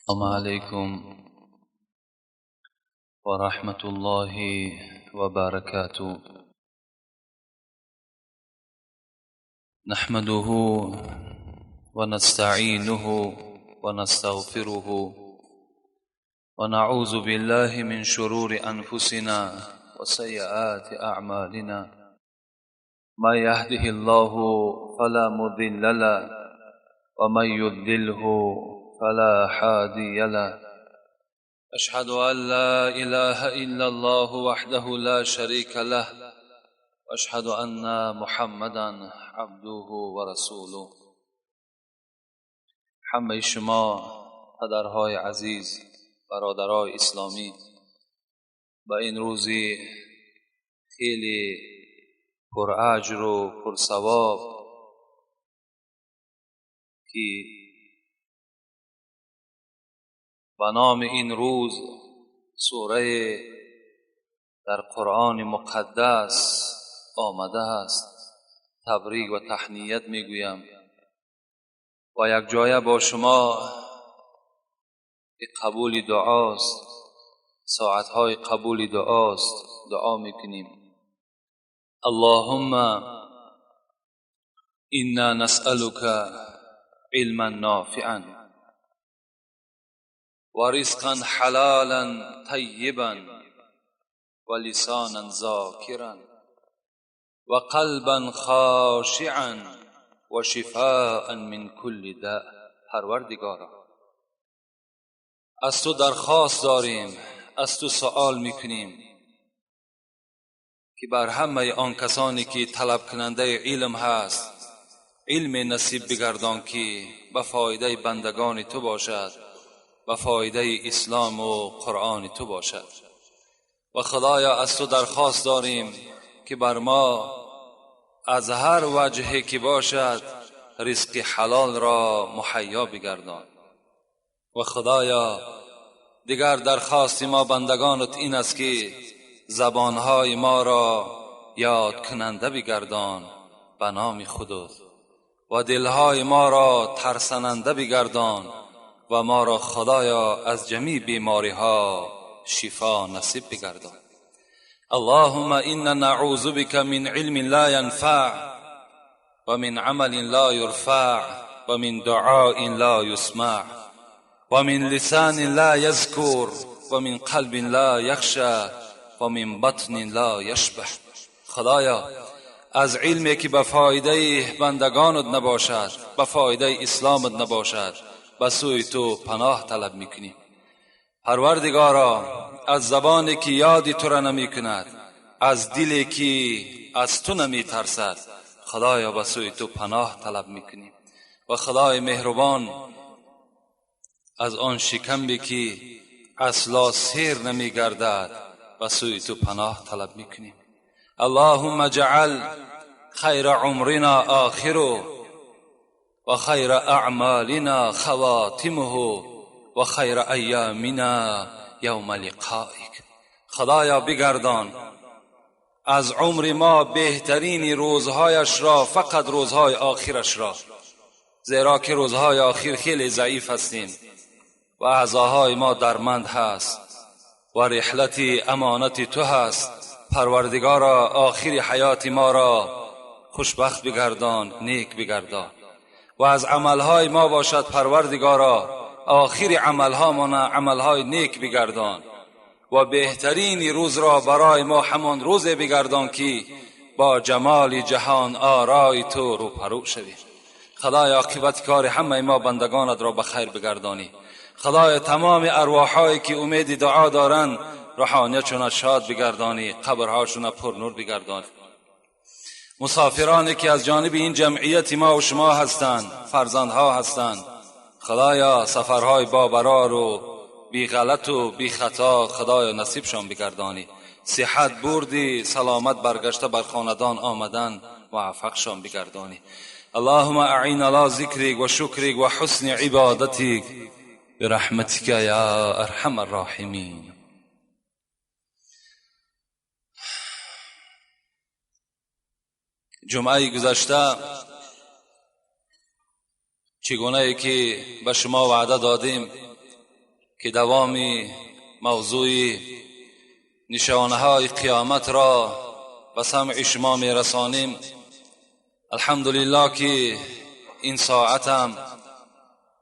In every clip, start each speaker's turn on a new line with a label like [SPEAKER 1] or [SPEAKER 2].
[SPEAKER 1] السلام عليكم ورحمة الله وبركاته. نحمده ونستعينه ونستغفره ونعوذ بالله من شرور أنفسنا وسيئات أعمالنا. ما يهده الله فلا مضل له ومن يضلله فلا هادي له. أشهد أن لا إله إلا الله وحده لا شريك له وأشهد أن محمدا عبده ورسوله. همه شما پدرهای عزیز، برادرای اسلامی، به این روزی خیلی پرأجر و پرثواب که به نام این روز سوره در قرآن مقدس آمده است، تبریک و تهنیت میگویم و یک جایه با شما قبول دعاست، ساعتهای قبول دعاست، دعا میکنیم. اللهم انا نسألك علما نافعا ورزقا حلالا طيبا ولسانا ذاكرا وقلبا خاشعا وشفاء من كل داء. پروردگارا، از تو درخواست داریم، از تو سوال میکنیم که بر همه آن کسانی که طلب کننده علم هست علم نصیب بگردان که به فایده بندگان تو باشد، به فایده اسلام و قرآن تو باشد. و خدایا از تو درخواست داریم که بر ما از هر وجهی که باشد رزق حلال را مهیا بگردان. و خدایا دیگر درخواست ما بندگانت این است که زبانهای ما را یاد کننده بگردان به نام خودت و دلهای ما را ترسننده بگردان و ما را خدایا از جمیع بیماری ها شفا نصیب بگردان. اللهم انا نعوذ بك من علم لا ينفع ومن عمل لا يرفع ومن دعاء لا يسمع ومن لسان لا يذكر ومن قلب لا يخشى ومن بطن لا يشبع. خدایا از علمی که به فایده بندگانت نباشد، به فایده اسلامت نباشد، به سوی تو پناه طلب میکنیم. پروردگارا از زبانی که یادی تو را نمی کند، از دلی که از تو نمی ترسد، خدایا به سوی تو پناه طلب میکنیم. و خدای مهربان از آن شکمی که اصلا سیر نمی گردد به سوی تو پناه طلب میکنیم. اللهم اجعل خیر عمرنا آخره و خیر اعمالنا خواتمه و خیر ایامنا یوم لقائک. خدایا بگردان از عمر ما بهترین روزهایش را، فقط روزهای آخرش را، زیرا که روزهای آخر خیلی ضعیف هستیم و اعضاهای ما درمند هست و رحلت امانت تو هست. پروردگارا آخر حیات ما را خوشبخت بگردان، نیک بگردان و از عملهای ما باشد. پروردگارا آخر عملها ما عملهای نیک بگردان و بهترین روز را برای ما همان روز بگردان که با جمال جهان آرای تو روبرو شویم. خدای عاقبت کار همه ما بندگانت را به خیر بگردانی. خدای تمام ارواحهایی که امید دعا دارند روحانیتشون شاد بگردانی، قبرهاشون پر نور بگردانی. مسافرانی که از جانب این جمعیت ما و شما هستند، فرزندها هستند، خدایا سفرهای با برار و بی غلط و بی خطا خدایا نصیبشان بگردانی. صحت بردی، سلامت برگشته بر خاندان آمدن موفقشان بگردانی. اللهم اعین علی ذکرک و شکرک و حسن عبادتک برحمتک یا ارحم الراحمین. جمعه گذشته چگونه که به شما وعده دادیم که دوامی موضوع نشانه های قیامت را به سمع شما میرسانیم. الحمدلله که این ساعتم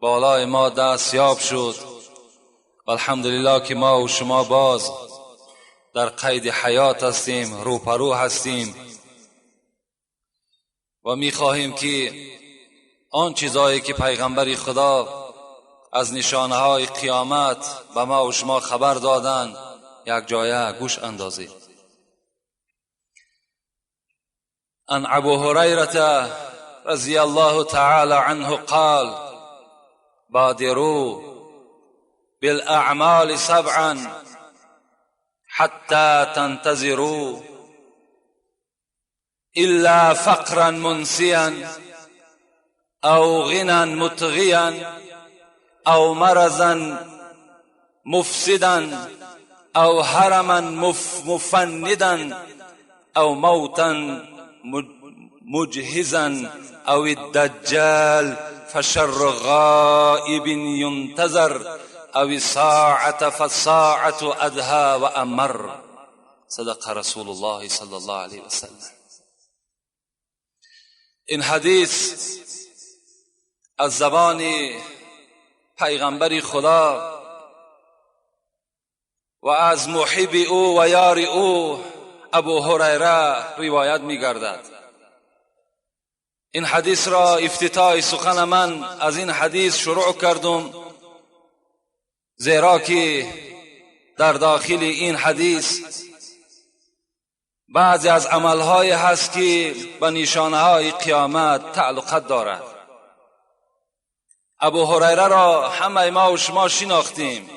[SPEAKER 1] بالای ما دست یاب شد و الحمدلله که ما و شما باز در قید حیات هستیم، روپرو هستیم و میخواهیم که آن چیزایی که پیغمبر خدا از نشانه های قیامت به ما و شما خبر دادن یک جایه گوش اندازیم. عن ابو هریره رضی الله تعالی عنه قال: بادروا بالاعمال سبعا حتى تنتظروا الا فقرا منسيا او غنى مطغيا او مرضا مفسدا او هرما مفندا او موتا مجهزا او الدجال فشر غائب ينتظر او الساعة فالساعة أدهى وأمر. صدق رسول الله صلى الله عليه وسلم. این حدیث از زبان پیغمبر خدا و از محب او و یار او ابو هریره روایت می‌گردد. این حدیث را افتتاح سخن من از این حدیث شروع کردم، زیرا که در داخل این حدیث بعضی از عملهای هست که به نشانه‌های قیامت تعلقات دارد. ابو هریره را همه ما و شما شناختیم،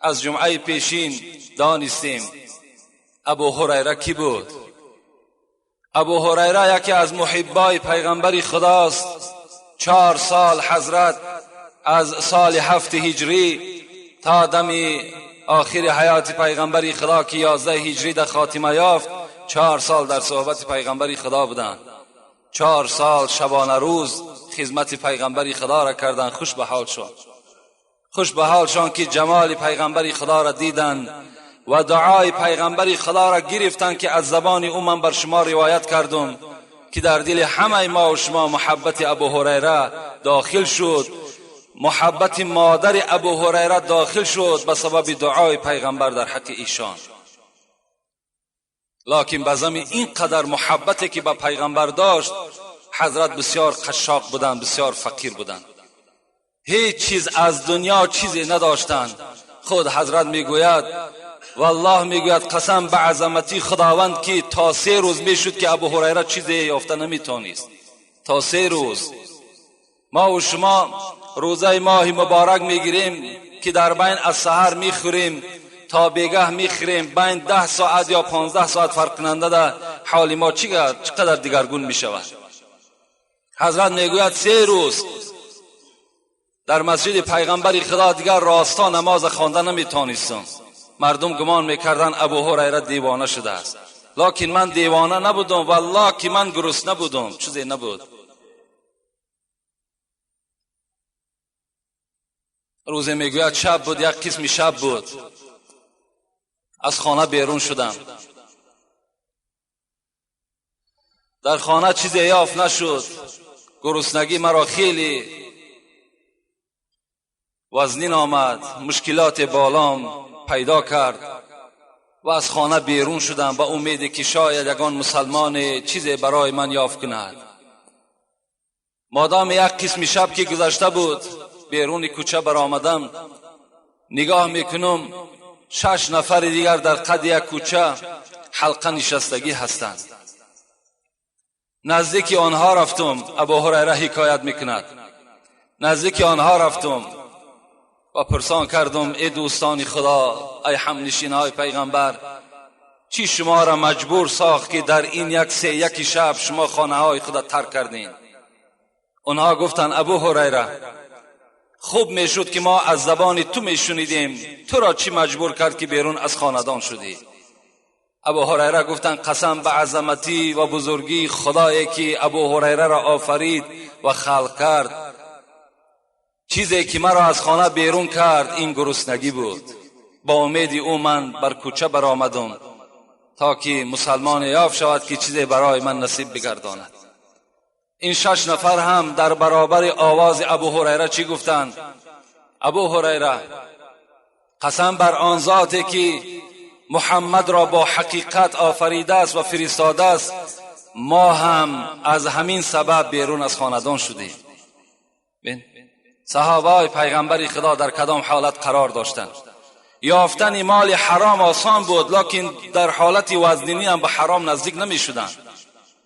[SPEAKER 1] از جمعه پیشین دانستیم ابو هریره کی بود. ابو هریره یکی از محبای پیغمبر خداست. 4 سال حضرت از سال 7 هجری تا دم آخر حیات پیغمبر خدا که 11 هجری در خاتمه یافت، 4 سال در صحبت پیغمبر خدا بودند. 4 سال شبانه روز خدمت پیغمبر خدا را کردند. خوش به حالشان، خوش به حالشان که جمال پیغمبر خدا را دیدند و دعای پیغمبر خدا را گرفتند که از زبان او من بر شما روایت کردم که در دل همه ما و شما محبت ابو هریره داخل شد، محبت مادر ابو هریره داخل شد به سبب دعای پیغمبر در حق ایشان. لکن به زمین اینقدر محبتی که به پیغمبر داشت، حضرت بسیار قشاق بودند، بسیار فقیر بودند، هیچ چیز از دنیا چیزی نداشتند. خود حضرت میگوید، والله میگوید قسم به عظمتی خداوند که تا 3 روز میشد که ابو هریره چیزی یافته نمیتونست. تا 3 روز. ما و شما روزه ماه مبارک میگیریم که در بین از سحر میخوریم تا بیگه میخوریم، بین 10 ساعت یا 15 ساعت فرق کننده ده حال ما چقدر دیگرگون میشود. حضرت میگوید 3 روز در مسجد پیغمبر خدا دیگر راستا نماز خوانده نمیتونستم. مردم گمان میکردن ابو هریره دیوانه شده است، لکن من دیوانه نبودم، والله که من گرسنه بودم، چیزی نبود. روزی میگوید شب بود، یک قسم شب بود، از خانه بیرون شدم، در خانه چیزی یافت نشد، گرسنگی مرا خیلی وزنین آمد، مشکلات بالام پیدا کرد و از خانه بیرون شدم با امید که شاید یگان مسلمان چیزی برای من یافت کند. مادام یک قسم شب که گذشته بود بیرون کوچه برآمدم، نگاه میکنم 6 نفر دیگر در قد یک کوچه حلقه نشستگی هستند. نزدیک آنها رفتم، ابو هریره حکایت میکند، نزدیک آنها رفتم و پرسان کردم ای دوستان خدا، ای همنشین های پیغمبر، چی شما را مجبور ساخت که در این 1/3 شب شما خانه های خدا ترک کردین؟ آنها گفتند ابو هریره خوب میشد که ما از زبان تو میشنیدیم، تو را چی مجبور کرد که بیرون از خاندان شدی؟ ابو هریره گفتند قسم به عظمتی و بزرگی خدایی که ابو هریره را آفرید و خلق کرد، چیزی که مرا از خانه بیرون کرد این گرسنگی بود. با امید او من بر کوچه برآمدم تا که مسلمان یافت شود که چیزی برای من نصیب بگرداند. این 6 نفر هم در برابر آواز ابو هریره چی گفتند؟ ابو هریره قسم بر آن ذاتی که محمد را با حقیقت آفریده است و فرستاده است، ما هم از همین سبب بیرون از خاندان شدیم. بین صحابه های پیغمبر خدا در کدام حالت قرار داشتند؟ یافتن مال حرام آسان بود، لکن در حالت وزنینی هم به حرام نزدیک نمی شدند.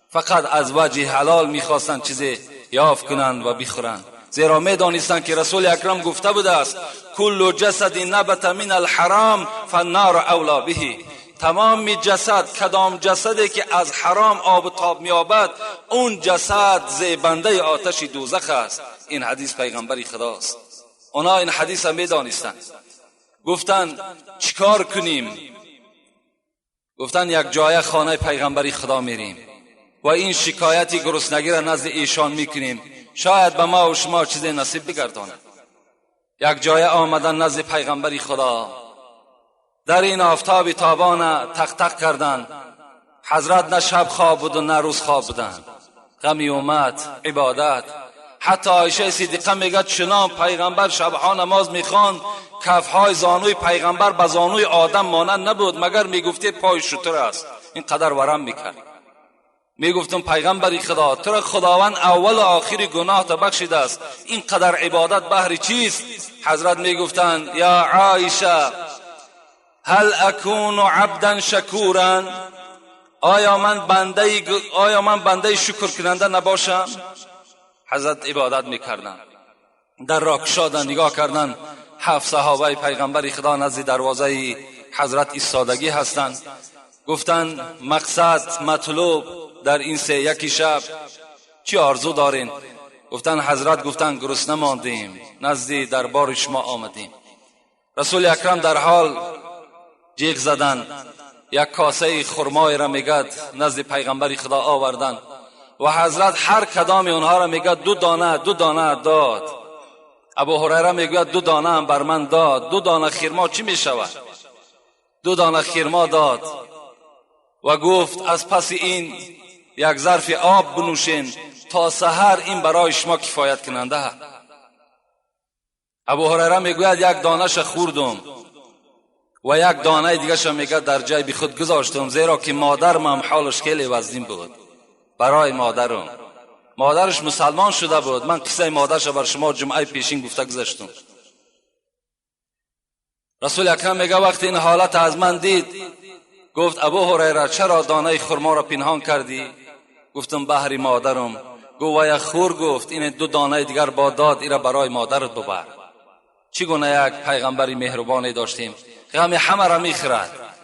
[SPEAKER 1] فقط از وجه حلال می خواستند چیزی یافت کنند و بخورند، زیرا می دانستند که رسول اکرم گفته بوده است کل جسد نبت من الحرام فالنار اولا به. تمام جسد، کدام جسدی که از حرام آب و تاب می‌یابد، اون جسد زیبنده آتش دوزخ است. این حدیث پیغمبر خداست. اونا این حدیث هم می‌دانستند. گفتند چیکار کنیم؟ گفتند یک جای خانه پیغمبر خدا میریم و این شکایتی گرسنگی را نزد ایشان میکنیم، شاید به ما و شما چیزی نصیب بگرداند. یک جای آمدن نزد پیغمبر خدا، در این آفتاب تابان تق تق کردند. حضرت نه شب خواب بود و نه روز خواب بودند. غمی اومد، عبادت. حتی عایشه صدیقه میگه چنان پیغمبر شبها نماز میخواند کفهای زانوی پیغمبر به زانوی آدم مانند نبود، مگر میگفتی پای شتر است. این قدر ورم میکرد. میگفتم پیغمبر خدا تو را خداوند اول و آخر گناه تا بخشیده است، این قدر عبادت بهر چیست؟ حضرت میگفتند یا عایشه هل اکون عبدا شکورا، آیا من بنده شکر کننده نباشم؟ حضرت عبادت میکردند. در را کشادن نگاه کردن، 7 صحابه پیغمبر خدا نزد دروازه حضرت ایستادگی هستند. گفتند مقصد مطلوب در این 3 شب چی آرزو دارین؟ گفتن حضرت گفتن گرسنه ماندیم، نزد دربار شما آمدیم. رسول اکرم در حال جیغ زدن، یک کاسه خرمای را میگد نزد پیغمبر خدا آوردن و حضرت هر کدام اونها را میگد 2 دانه 2 دانه داد. ابو هریره میگوید 2 دانه هم بر من داد. 2 دانه خرما چی میشود؟ 2 دانه خرما داد و گفت از پس این یک ظرف آب بنوشین تا سحر، این برای شما کفایت کننده. ابو هریره میگوید یک دانش خوردم و یک دانه دیگه میگه در جیب خود گذاشتم، زیرا که مادرم هم حالش خیلی وزین بود. برای مادرم، مادرش مسلمان شده بود. من قصه مادرش بر شما جمعه پیشین گفته گذاشتم. رسول اکرم میگه وقتی این حالت از من دید گفت ابو هریره چرا دانه خرما را پنهان کردی؟ گفتم بهر مادرم. گفت و یک خور، گفت این 2 دانه دیگر با داد، ایرا برای مادرت ببر. چگونه یک پیغمبری مهربانی داشتیم، غم همه را میخورد،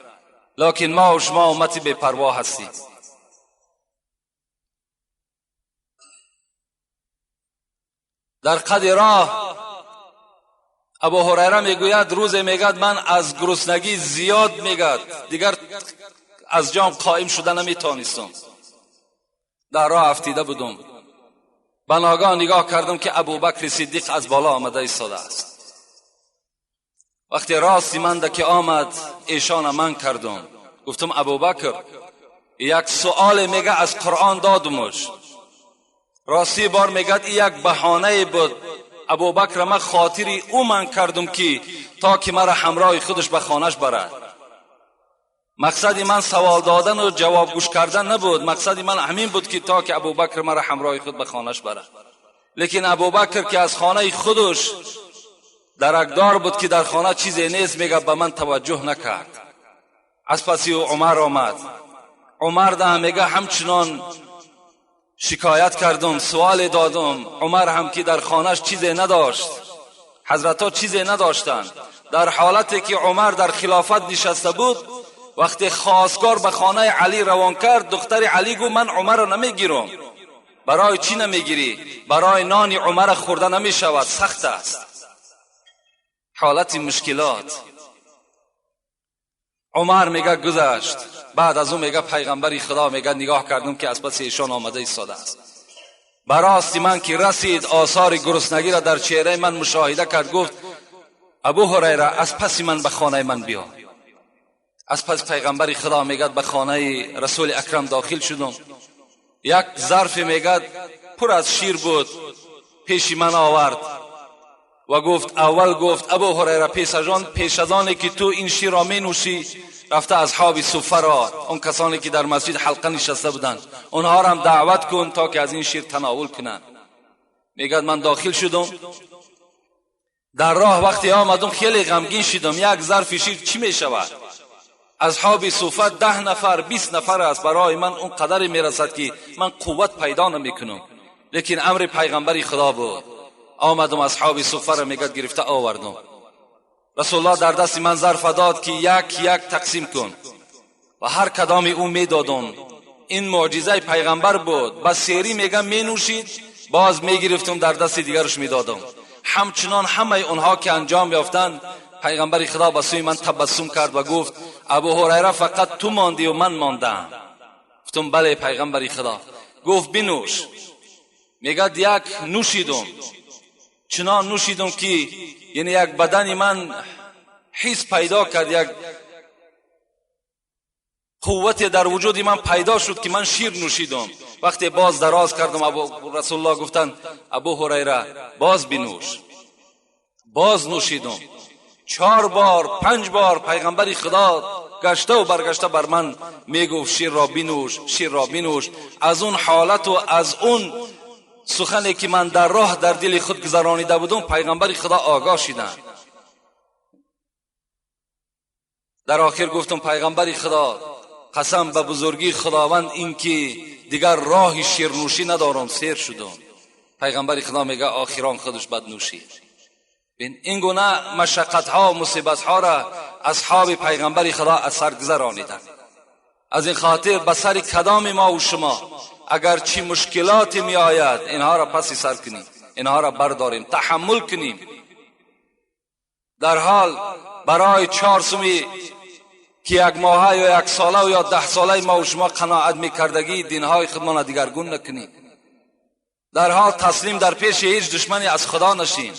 [SPEAKER 1] لکن ما و شما امتی بی پروا هستیم. در قد راه ابو هریره میگوید روز میگد من از گرسنگی زیاد میگد دیگر از جام قائم شده نمیتونستم، در راه افتیده بودم. بناگاه نگاه کردم که ابوبکر صدیق از بالا آمده ایستاده است. وقتی راستی من که آمد ایشان من کردم، گفتم ابوبکر یک سؤال میگه از قرآن دادمش. راستی بار میگه یک بهانه بود. ابوبکر من خاطری او من کردم که تا که مرا همراه خودش به خانهش برد. مقصد من سوال دادن و جواب گوش کردن نبود، مقصد من همین بود که تا که ابوبکر مرا همراه خود به خانهش برد. لیکن ابوبکر که از خانه خودش درکدار بود که در خانه چیزی نیست، میگه به من توجه نکرد. از پسی او عمر آمد. عمر ده میگه همچنان شکایت کردم، سوال دادم. عمر هم که در خانهش چیزی نداشت، حضرت ها چیزی نداشتند. در حالتی که عمر در خلافت نشسته بود، وقتی خواستگار به خانه علی روان کرد، دختر علی گفت من عمر را نمیگیرم. برای چی نمیگیری؟ برای نان عمر خورده نمیشود، سخت است. حالت مشکلات. عمر میگه گذشت. بعد از اون میگه پیغمبر خدا میگه نگاه کردم که از پس ایشان آمده ایستاده است. به راستی من که رسید آثار گرسنگی را در چهره من مشاهده کرد، گفت ابو هریره از پس من به خانه من بیا. از پس پیغمبر خدا میگد به خانه رسول اکرم داخل شدم. یک ظرف میگد پر از شیر بود، پیش من آورد و گفت اول گفت ابو هریره پیش از آن که تو این شیر را می نوشی، رفته اصحاب صفه را، اون کسانی که در مسجد حلقه نشسته بودند، اونها را هم دعوت کن تا که از این شیر تناول کنند. میگد من داخل شدم، در راه وقتی آمدم خیلی غمگین شدم. یک ظرف شیر چی می شود؟ اصحاب صفه 10 نفر 20 نفر است، برای من اون قدر میرسد که من قوت پیدا نمیکنم. لیکن امر پیغمبر خدا بود. آمدم اصحاب صفه را میگد گرفته آوردم. رسول الله در دست من ظرف داد که یک یک تقسیم کن و هر کدام او میدادم. این معجزه پیغمبر بود. با سیری میگم مینوشید، باز میگرفتم در دست دیگرش میدادم. همچنان همه اونها که انجام یافتند، پیغمبر خدا به سوی من تبسم کرد و گفت ابو هریره فقط تو ماندی و من ماندم. گفتم بله پیغمبر خدا. گفت بنوش. میگد یک نوشیدم، چنان نوشیدم که یعنی یک بدن من حس پیدا کرد، یک قوت در وجود من پیدا شد که من شیر نوشیدم. وقتی باز دراز کردم، ابو رسول الله گفتند ابو هریره باز بنوش. باز نوشیدم. 4 بار 5 بار پیغمبر خدا گشته و برگشته بر من میگفت شیر را بنوش، شیر را بنوش. از اون حالت و از اون سخنی که من در راه در دل خود گذرانیده بودم، پیغمبر خدا آگاه شدند. در آخر گفتم پیغمبر خدا قسم به بزرگی خداوند این که دیگر راه شیرنوشی ندارم، سیر شدم. پیغمبر خدا میگه آخران خودش بد نوشید. این گونه مشقت ها و مصیبت ها را اصحاب پیغمبر خدا از سر گذرانیدند. از این خاطر به سر کدام ما و شما اگر چی مشکلات می آید، اینها را پسی سر کنیم، اینها را برداریم، تحمل کنیم. در حال برای 4 سومی که یک ماهه یا 1 ساله یا 10 ساله ما و شما قناعت میکردگی، دینهای خودمان را دیگرگون نکنیم. در حال تسلیم در پیش هیچ دشمنی از خدا نشیم.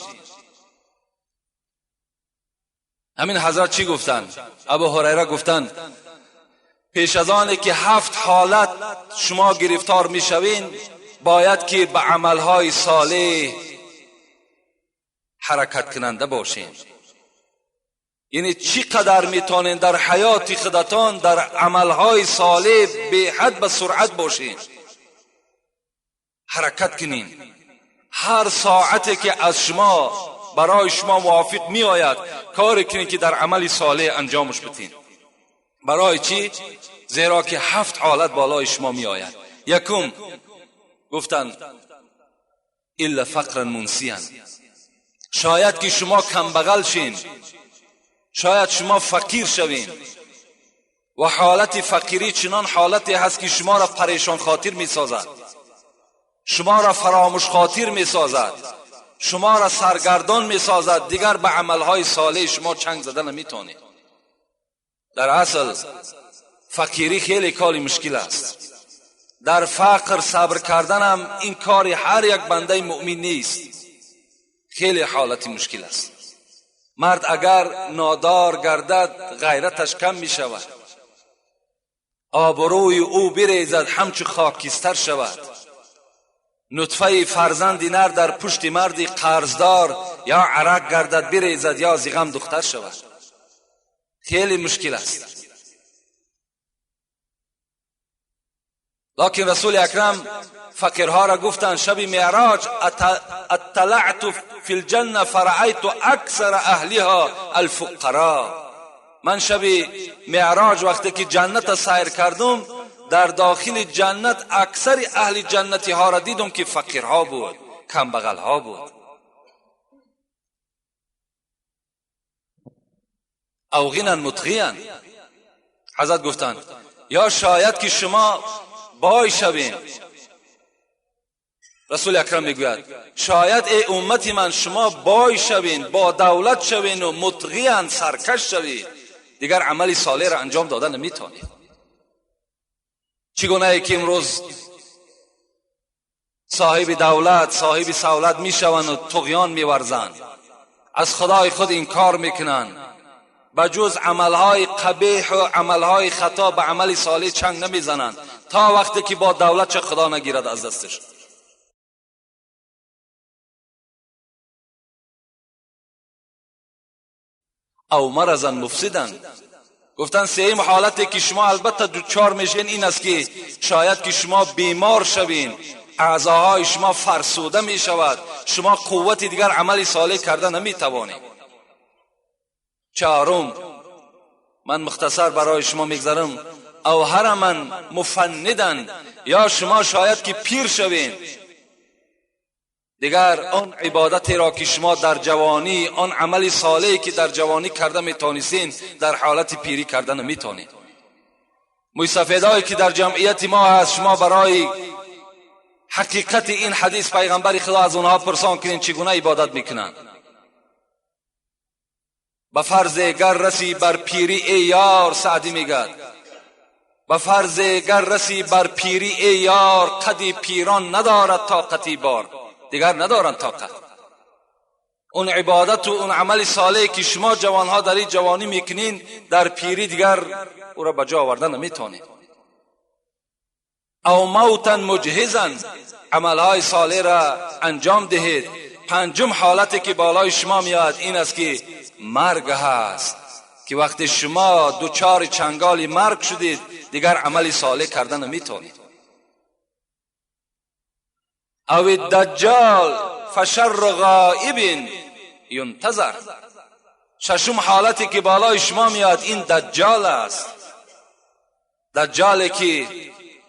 [SPEAKER 1] همین حضرت چی گفتن؟ ابو هریره گفتن پیش از آن که 7 حالت شما گرفتار میشوین، باید که به عملهای صالح حرکت کننده باشین. یعنی چی قدر میتونین در حیات خودتان در عملهای صالح به حد به سرعت باشین، حرکت کنین. هر ساعتی که از شما برای شما موافق می آید، کار کنین که در عمل صالح انجامش بتین. برای چی؟ زیرا که 7 حالت بالای شما می آید. یکم گفتن الا فقرا منسیا، شاید که شما کمبغل شین، شاید شما فقیر شوین و حالت فقیری چنان حالتی هست که شما را پریشان خاطر می سازد، شما را فراموش خاطر می سازد، شما را سرگردان می سازد. دیگر به عملهای صالح شما چنگ زده نمیتونید. در اصل فقیری خیلی کاری مشکل است. در فقر صبر کردن هم این کار هر یک بنده مؤمن نیست، خیلی حالت مشکل است. مرد اگر نادار گردد غیرتش کم می شود، آبروی او بریزد همچو خاکستر شود. نطفه فرزند نر در پشت مردی قرضدار یا عرق گردد بریزد یا زغم دختر شود. خیلی مشکل است. لکن رسول اکرم فقیرها را گفتند شب معراج اطلعت فی الجنه فرأیت اکثر اهلها الفقراء. من شب معراج وقتی که جنت سیر کردم، در داخل جنت اکثر اهل جنتی ها را دیدم که فقیرها بود، کمبغل ها بود. او غنا مطغیا، حضرت گفتند یا شاید که شما بای شوین. رسول اکرم میگوید شاید ای امت من شما بای شوین، با دولت شوین و مطغیان سرکش شوین، دیگر عمل صالح را انجام دادن نمیتونید. چگونه ای که امروز صاحب دولت، صاحب سولت میشوند و طغیان میورزند، از خدای خود انکار میکنند، بجز عملهای قبیح و عملهای خطا به عمل صالح چنگ نمیزنند تا وقتی که با دولت چه خدا نگیرد از دستش. او مرضا مفسدا. گفتن سیم حالتی که شما البته دوچار میشین این است که شاید که شما بیمار شوین، اعضاهای شما فرسوده می شود، شما قوت دیگر عمل صالح کرده نمی توانید. چهارم، من مختصر برای شما میگذرم، او هرما مفندا، یا شما شاید که پیر شوین، دیگر آن عبادتی را که شما در جوانی، آن عمل صالحی که در جوانی کرده میتونستین، در حالت پیری کرده نمیتونید. مویسفیدهایی که در جمعیت ما هست، شما برای حقیقت این حدیث پیغمبر خدا از اونها پرسان کنین چگونه عبادت میکنند. به فرض گر رسی بر پیری ای یار، سعدی میگد، به فرض گر رسی بر پیری ای یار، قدی پیران ندارد طاقتی بار. دیگر ندارند طاقت. اون عبادت و اون عمل صالح که شما جوانها در این جوانی میکنین، در پیری دیگر او را به جا آوردن نمیتونید. او موتا مجهزا، عملهای صالح را انجام دهید. پنجم حالتی که بالای شما میاد این است که مرگ هست، که وقتی شما دوچار چنگال مرگ شدید دیگر عمل صالح کردن نمیتونید. او الدجال فشر غائب ینتظر. ششم حالتی که بالای شما میاد این دجال است، دجالی که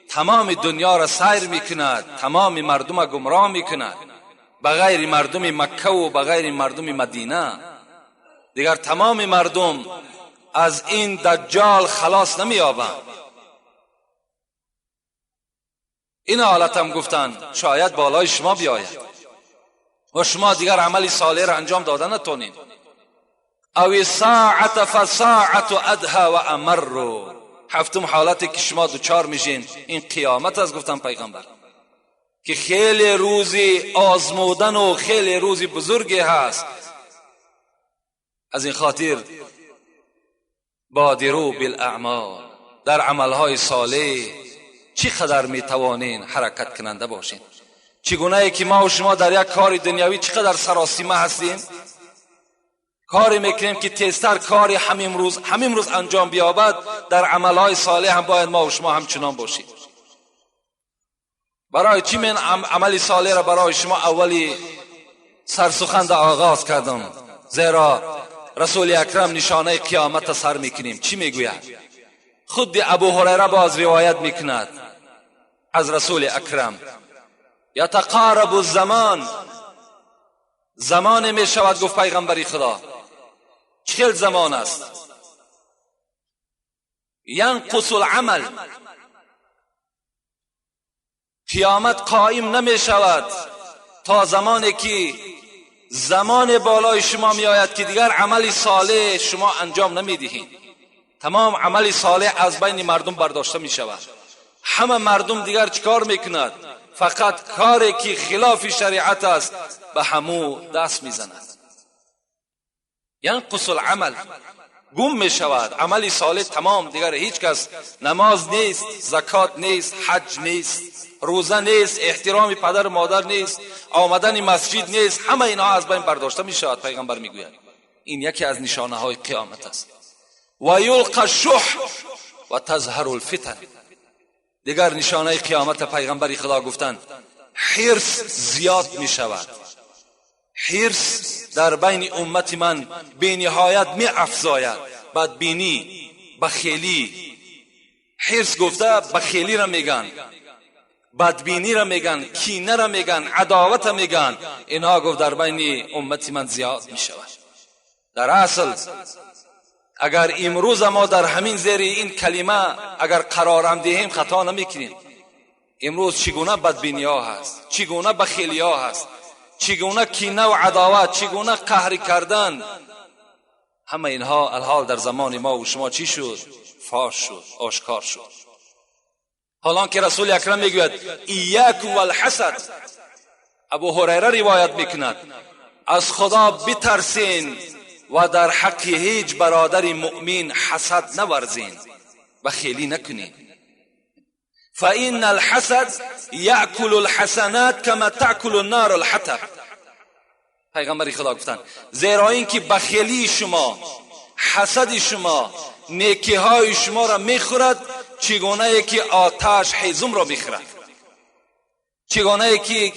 [SPEAKER 1] تمام دنیا را سیر میکند، تمام مردم را گمراه میکند، بغیر مردم مکه و بغیر مردم مدینه. دیگر تمام مردم از این دجال خلاص نمییابند. این حالت هم گفتن شاید بالای شما بیاید و شما دیگر عمل صالح را انجام داده نتونید. او ساعت فساعت ادها و امر. هفتم حالتی که شما دوچار میشین این قیامت است، گفتن پیغمبر، که خیلی روزی آزمودن و خیلی روزی بزرگی هست. از این خاطر بادروا بالاعمال، در عملهای صالح چی قدر میتوانین حرکت کننده باشین. چگونه ای که ما و شما در یک کار دنیوی چقدر سراسیمه هستیم، کاری میکنیم که تیزتر کاری همین روز انجام بیابد، در عملهای صالح هم باید ما و شما همچنان باشیم. برای چی من عمل صالح را برای شما اولی سرسخن آغاز کردم؟ زیرا رسول اکرم نشانه قیامت سر میکنیم. چی میگوید؟ خود ابو هریره باز روایت میکند از رسول اکرم، یتقارب الزمان، زمان میشود، گفت پیغمبری خدا 40 زمان است، ینقص العمل، قیامت قائم نمیشود تا زمانی که زمان بالای شما میآید که دیگر عمل صالح شما انجام نمیدهید. تمام عمل صالح از بین مردم برداشته می شود. همه مردم دیگر چیکار میکند؟ فقط کاری که خلاف شریعت است به همو دست میزند. ینقص العمل، گم می شود عمل صالح تمام، دیگر هیچ کس نماز نیست، زکات نیست، حج نیست، روزه نیست، احترام پدر و مادر نیست، آمدن مسجد نیست، همه اینها از بین برداشته می شود. پیغمبر میگوید این یکی از نشانه های قیامت است. و یلقى الشح و تظهر الفتن. دیگر نشانه قیامت پیغمبر خدا گفتند حرص زیاد می شود. حرص در بین امت من به نهایت می افزاید. بدبینی، بخیلی، حرص گفته بخیلی را میگن، بدبینی را میگن، کینه را میگن، عداوت را میگن. اینها گفت در بین امت من زیاد می شود. در اصل اگر امروز ما در همین زیر این کلمه اگر قرارم دهیم خطا نمیکنیم. امروز چگونه بدبینی ها هست، چگونه بخیلی ها هست، چگونه کینه و عداوت، چگونه قهر کردن، همه اینها الحال در زمان ما و شما چی شد؟ فاش شد، آشکار شد. حالان که رسول اکرم میگوید ایاکم والحسد. ابو هریره روایت میکند از خدا بترسین و در حق هیچ برادر مؤمن حسد نورزین و خیلی نکنین. فإن الحسد یأکل الحسنات کما تأکل النار الحطب. پیغمبر خدا گفتند زیرا اینکه بخیلی شما، حسد شما، نیکی های شما را میخورد، چگونه که آتش هیزم را میخورد، چگونه که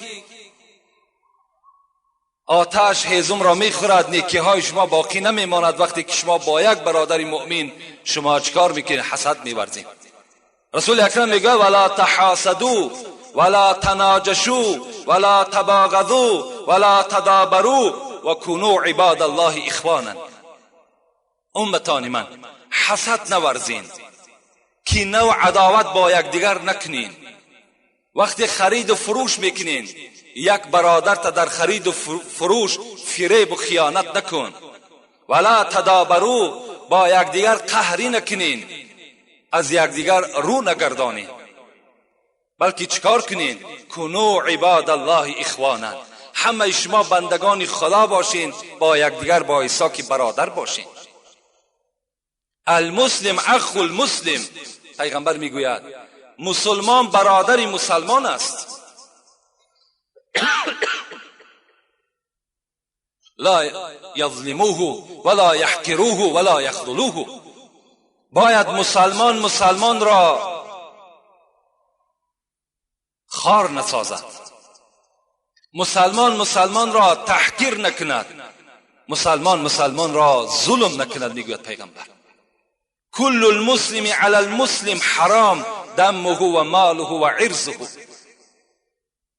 [SPEAKER 1] آتش هیزم را میخورد، نیکی های شما باقی نمیماند. وقتی که شما با یک برادر مؤمن شما چکار میکنید؟ حسد میورزید. رسول اکرم میگه ولا تحاسدوا ولا تناجشوا ولا تباغضوا ولا تدابروا وكونوا عباد الله اخوانا. امتان من، حسد نورزین، کینه و عداوت با یکدیگر نکنین. وقتی خرید و فروش میکنین، یک برادر تا در خرید و فروش فریب و خیانت نکن. ولا تدابروا، با یکدیگر قهری نکنین، از یکدیگر رو نگردانین، بلکه چیکار کنین؟ کنو عباد الله اخوانا. همه شما بندگان خدا باشین، با یکدیگر با عیسی که برادر باشین. المسلم اخو المسلم. پیغمبر میگوید مسلمان برادر مسلمان است. لا یظلموه ولا یحقروه ولا یخذلوه. باید مسلمان مسلمان را خار نسازد، مسلمان مسلمان را تحقیر نکند، مسلمان مسلمان را ظلم نکند. میگوید پیغمبر کل المسلم علی المسلم حرام دمه و ماله و عرضه.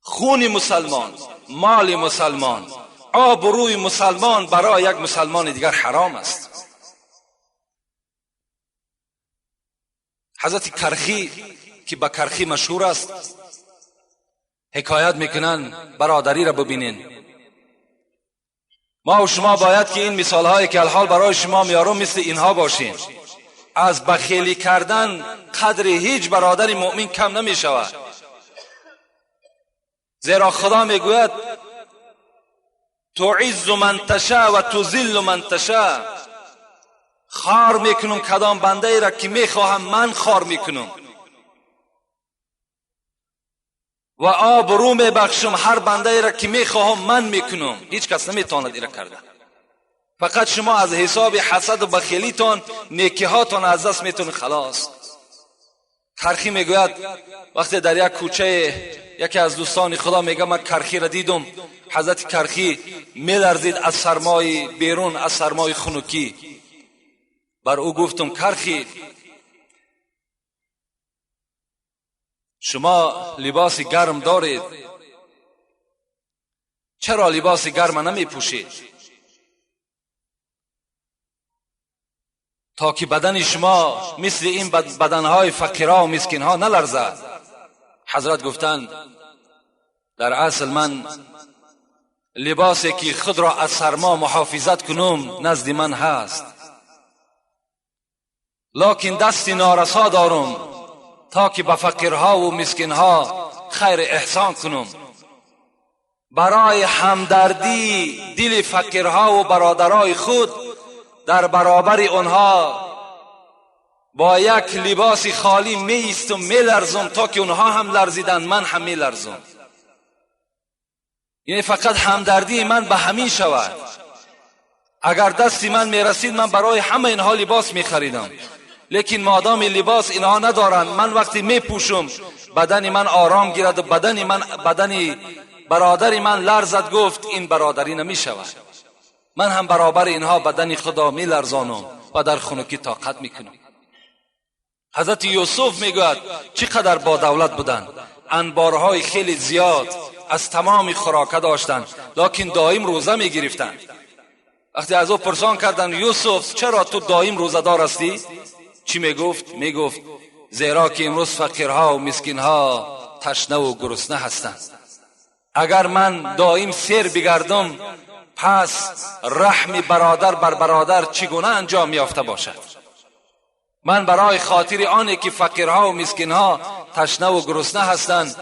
[SPEAKER 1] خون مسلمان، مال مسلمان، آبروی مسلمان برای یک مسلمان دیگر حرام است. حضرت کرخی که به کرخی مشهور است حکایت میکنن، برادری را ببینین. ما و شما باید که این مثال هایی که الحال برای شما میارم مثل اینها باشین. از بخیلی کردن قدر هیچ برادر مؤمن کم نمی شود، زیرا خدا میگوید تعز من تشاء و تذل من تشاء. خار میکنم کدام بنده ای را که میخواهم من خار میکنم، و آبرو میبخشم هر بنده ای را که میخواهم من میکنم. هیچ کس نمیتواند ایرا کرده. فقط شما از حساب حسد و بخیلیتان نیکیهاتان از دست میتونید. خلاص. کرخی میگوید وقتی در یک کوچه یکی از دوستان خدا میگه من کرخی را دیدم، حضرت کرخی میلرزید از سرمای بیرون، از سرمای خنکی. بر او گفتم کرخی شما لباس گرم دارید، چرا لباس گرم نمی پوشید تا که بدن شما مثل این بدنهای فقیرها و مسکینها نلرزد؟ حضرت گفتند در اصل من لباسی که خود را از سرما محافظت کنم نزد من هست، لکن دست نارسا دارم تا که به فقیرها و مسکینها خیر احسان کنم. برای همدردی دل فقیرها و برادرای خود در برابر آنها با یک لباس خالی می ایستم، می لرزم تا که اونها هم لرزیدن من هم می لرزم. یعنی فقط همدردی من به همین شود. اگر دستی من می رسید من برای همه اینها لباس می خریدم، لیکن مادام لباس اینها ندارند من وقتی می پوشم بدن من آرام گیرد و بدن من، بدن برادر من لرزد. گفت این برادری نمی شود، من هم برابر اینها بدن خدا می لرزانم و در خنکی طاقت می کنم. حضرت یوسف میگوید چقدر با دولت بودند، انبارهای خیلی زیاد از تمام خوراکه داشتند، لکن دائم روزه می گرفتند. وقتی از او پرسان کردند یوسف چرا تو دائم روزه دار هستی؟ چی میگفت؟ میگفت زیرا که امروز فقیرها و مسکینها تشنه و گرسنه هستند. اگر من دائم سیر بگردم پس رحم برادر بر برادر چگونه انجام یافته باشد؟ من برای خاطر آنی که فقیرها و مسکینها تشنه و گرسنه هستند،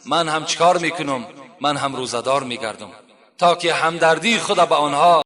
[SPEAKER 1] من هم چیکار میکنم؟ من هم روزه‌دار میگردم تا که همدردی خود به آنها